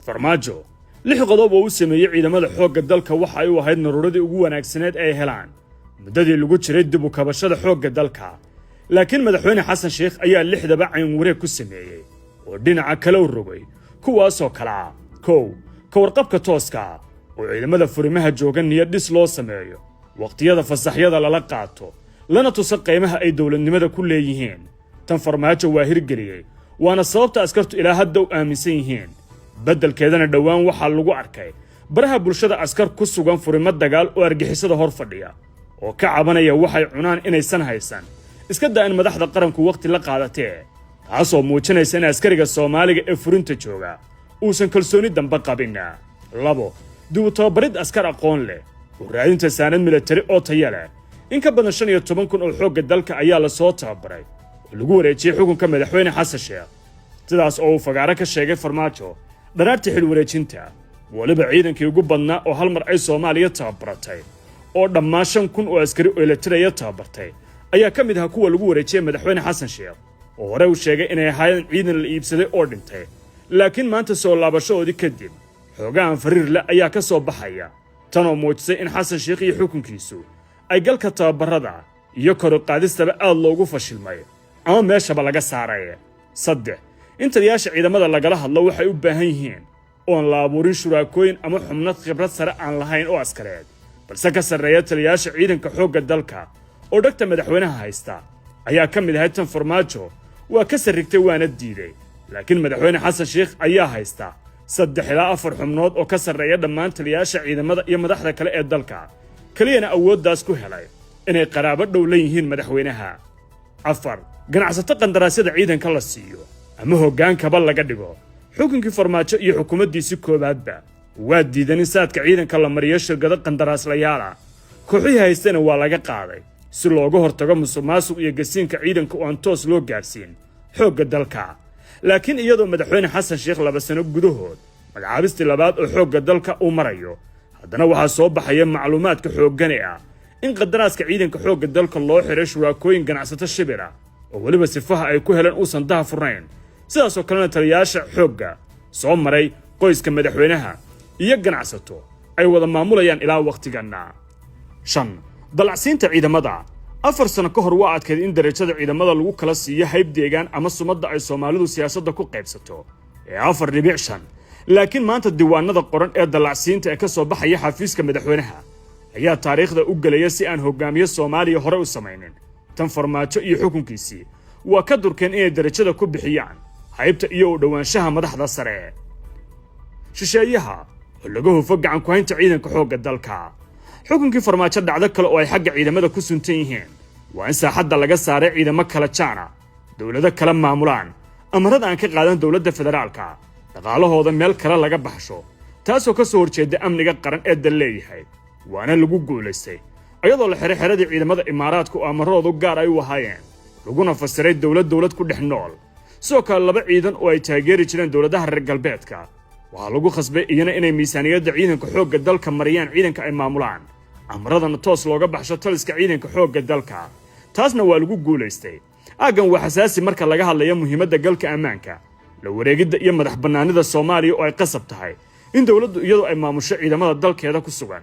Farmaajo lix qodob oo u sameeyey ciidamada xoogga dalka waxa ay u ahayd naruuradii ugu wanaagsaneed ay helaan muddadii lagu jiray dib u kabashada xoogga dalka. Laakiin Madaxweyne Xasan Sheikh ayaa lixdaba cayn wareeg ku sameeyey oo dhinaca kale u rogay, kuwaasoo kale ah: 1, ka warqabka tooska oo ciidamada furimaha jooga niyad dhis loo sameeyo, wakhtiyada fasaxyada lala qaato, lana tuso qiimaha ay dowladnimada ku leeyihiin. Tan Farmaajo waa hirgeliyey, waana sababta askartu ilaa hadda u aaminsan yihiin. Beddelkeedana dhowaan waxaa lagu arkay baraha bulshada askar ku sugan furimo dagaal oo argixisada hor fadhiya oo ka cabanaya waxay cunaan inaysan haysan, iska daa in madaxda qaranku wakhti la qaadatee, taasoo muujinaysa in askariga Soomaaliga ee furinta jooga uusan kalsooni dambe qabin. 2, dib u tababarid askar aqoon leh oo raadinta saanad militari oo taya leh. In ka badan 15,000 oo xoogga dalka ayaa la soo tababaray oo lagu wareejiyey xukunka Madaxweyne Xasan Sheekh, sidaas oo uu fagaaro ka sheegay Farmaajo dharaarta xil wareejinta. Weliba ciidankii ugu badnaa oo hal mar ay Soomaaliya tababaratay oo dhammaan 5,000 oo askari oo eletiraya tababartay ayaa ka mid ahaa kuwa lagu wareejiyey Madaxweyne Xasan Sheekh, oo hore uu sheegay inay ahaayeen ciidan la iibsaday oo dhintay. Laakiin maanta soo laabashadoodii kadib xoogahan fariir leh ayaa ka soo baxaya, tanoo muujisay in Xasan Sheekh iyo xukunkiisu ay galka tababarada iyo kor u qaadistaba aad loogu fashilmay ama meeshaba laga saaray. 3, in taliyaasha ciidamada lagala hadlo waxay u baahan yihiin, oon la abuurin shuraakooyin ama xubno khibrad sare aan lahayn oo askareed balse ka sarreeya taliyaasha ciidanka xoogga dalka oo dhegta madaxweynaha haysta ayaa ka mid ahayd. Tan Farmaajo waa ka sarrigtay waana diiday, laakiin Madaxweyne Xasan Sheikh ayaa haysta 3 ilaa 4 xubnood oo ka sarreeya dhammaan taliyaasha ciidamada iyo madaxda kale ee dalka, keliyana awooddaas ku helay inay qaraabo dhow la yihiin madaxweynaha. 4, ganacsato qandaraasyada ciidanka la siiyo ama hoggaankaba laga dhigo. Xukunkii Farmaajo iyo xukuumaddiisii koowaadba waa diidan in saadka ciidanka la mariyo shirkado qandaraaslayaal ah, kooxihii haystana waa laga qaaday si looga hortago musuqmaasuq iyo gasiinka ciidanka oo aan toos loo gaarsiin xoogga dalka. Laakiin iyadoo Madaxweyne Xasan Sheikh 2 sano gudahood magacaabistii labaad oo xoogga dalka uu marayo, haddana waxaa soo baxaya macluumaadka xooggane ah in qadaraaska ciidanka xoogga dalka loo xiray shuraakooyin ganacsato shibir ah oo weliba sifaha ay ku heleen uusan daha furnayn. Sidaasoo kalena taliyayaasha xoogga soo maray qoyska madaxweynaha iyo ganacsato ay wada maamulayaan ilaa wakhtiganna. 5, dalacsiinta ciidamada. 4 sano ka hor waa adkayd in darajada ciidamada lagu kala siiyo hayb deegaan ama sumadda ay Soomaalidu siyaasadda ku qaybsato ee 4.5. Laakiin maanta diiwaanada qoran ee dallacsiinta ee ka soo baxaya xafiiska madaxweynaha ayaa taariikhda u gelaya si aan hogaamiye Soomaaliya hore u samaynin. Tan Farmaajo iyo xukunkiisii waa ka durkeen inay darajada ku bixiyaan haybta iyo u dhowaanshaha madaxda sare. Shisheeyaha oo laga hufo gacan ku-haynta ciidanka xoogga dalka. Xukunkii Farmaajo dhacdo kale oo ay xagga ciidamada ku suntan yihiin waa in saaxadda laga saaray ciidamo kala jaana, dowlado kala maamulaan, amarada aan ka qaadan dowladda federaalka, dhaqaalahooda meel kale laga baxsho, taasoo ka soo horjeeda amniga qaran ee dal leeyahay. Waana lagu guulaystay, ayadoo la xiray xeradii ciidamada Imaaraadka oo amaradoodu gaar ay u ahaayeen, laguna fasiray dowlad dowlad ku dhex nool. Sidoo kale laba ciidan oo ay taageeri jireen dowladaha reer galbeedka waxaa lagu khasbay iyana inay miisaaniyadda ciidanka xoogga dalka mariyaan ciidanka ay maamulaan, amaradana toos looga baxsho taliska ciidanka xoogga dalka. Taasna waa lagu guulaystay. Aaggan waa xasaasi marka laga hadlayo muhiimadda galka ammaanka, la wareegidda iyo madax bannaanida Soomaaliya oo ay qasab tahay in dowladdu iyadu ay maamusho ciidamada dalkeeda ku sugan.